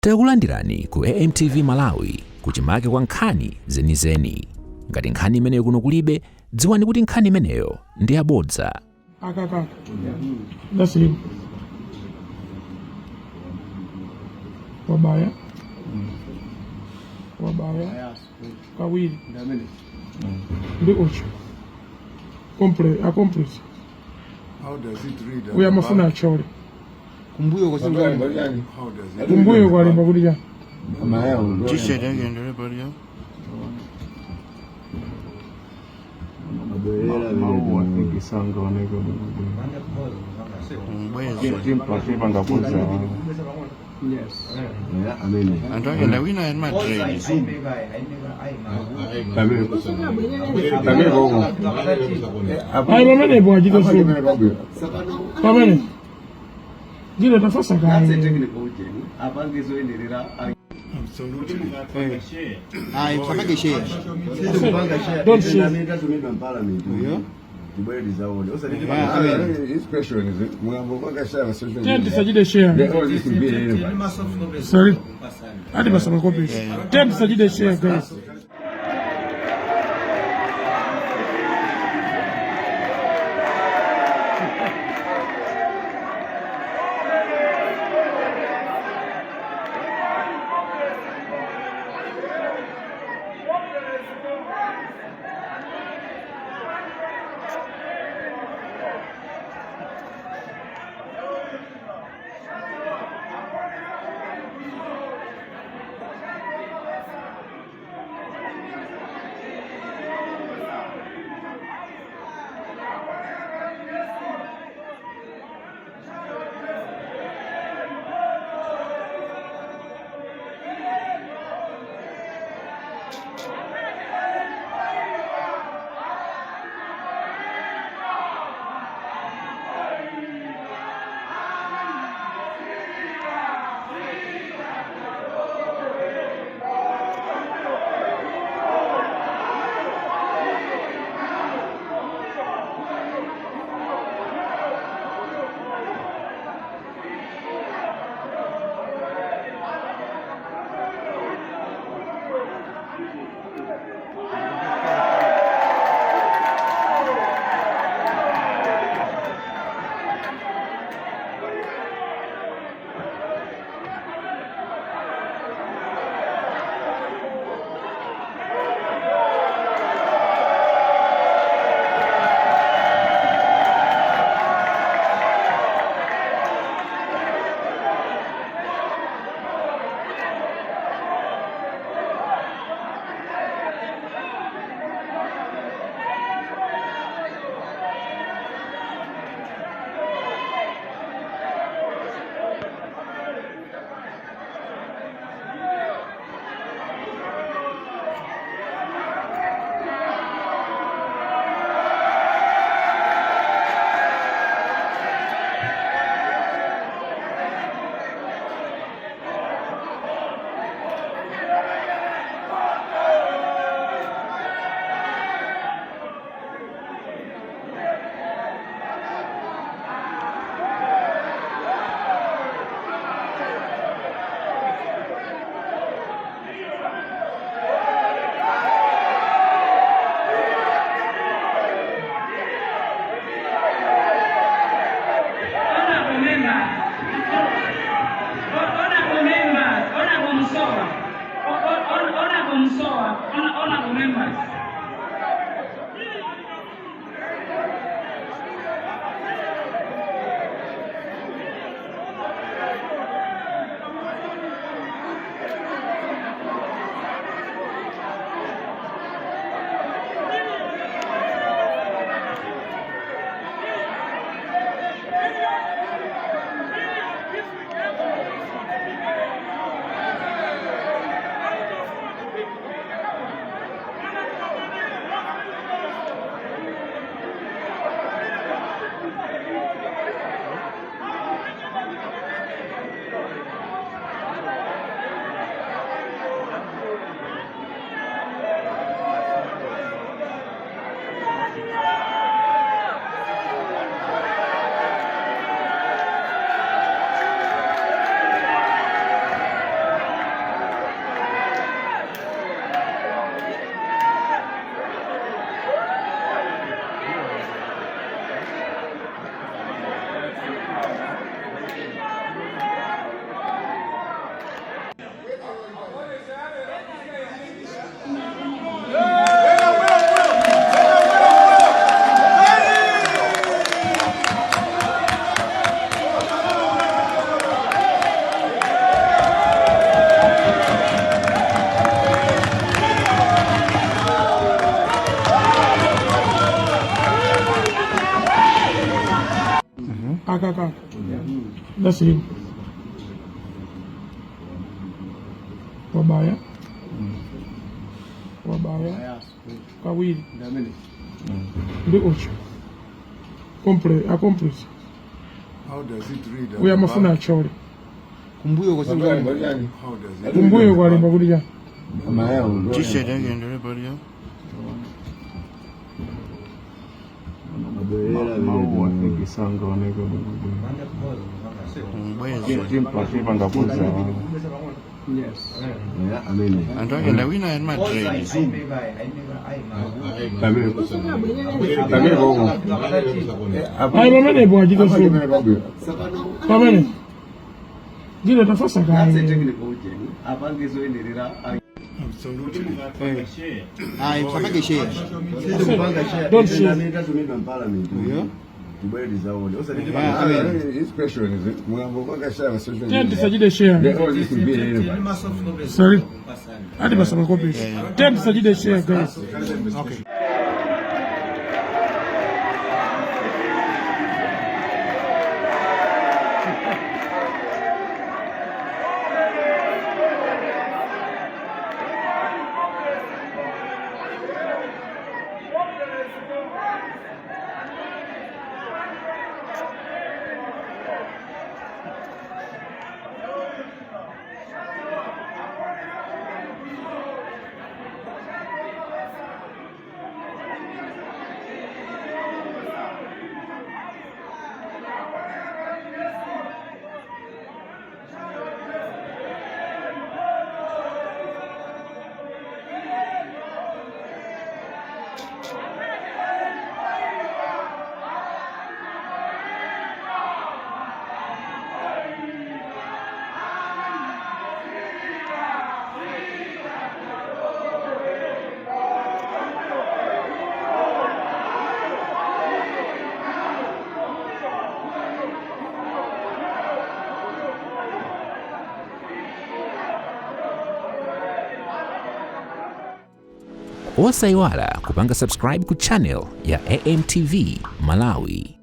Takulandirani ku AMTV Malawi kuchimake kwa nkhani zenizeni. Ngati nkhani imeneyo kuno kulibe, dziwani kuti nkhani imeneyo ndi yabodza. Akakaka. That's him. Wabaya. Wabaya. Kawiri. Ndi ucho. Complete, accomplice. How does it read? Uyo amafuna achole. Kumbuyo kwa How does it Kumbuyo kwalemba kuti chani? T-shirt yake ndio pale. Mbwezi. Anthu ake ndawina ali matreni. Ayi pamenepo achita suku. Pamene. Ndilo tafasa kaye. Ah, msapage share. Don't share. Tiyeni tisachite share. Sorry. Ati basa makopi. Tiyeni tisachite share guys. Honorable members, honorable members, honorable Musowa, honorable Musowa, honorable members. That's him. Wabaya. Wabaya. Kawiri. Ndi ucho. Complete, accomplice. How does it read at Uyo the amafuna back? achole. Kumbuyo kwa sababu How does it read Kumbuyo at the kwalemba back? kuti chani? T-shirt yake ndio pale. Mbwezi. Anthu ake ndawina ali madrain. Ayi pamenepo achite zoom. Pamene. Ndine tafasa kaye. Absolutely. Ayi, msapange share. Don't share. Tenti sajide share. Sorry. Ati basaba copies. Tenti sajide share, guys. Okay. Osayiwala kupanga subscribe ku channel ya AMTV Malawi.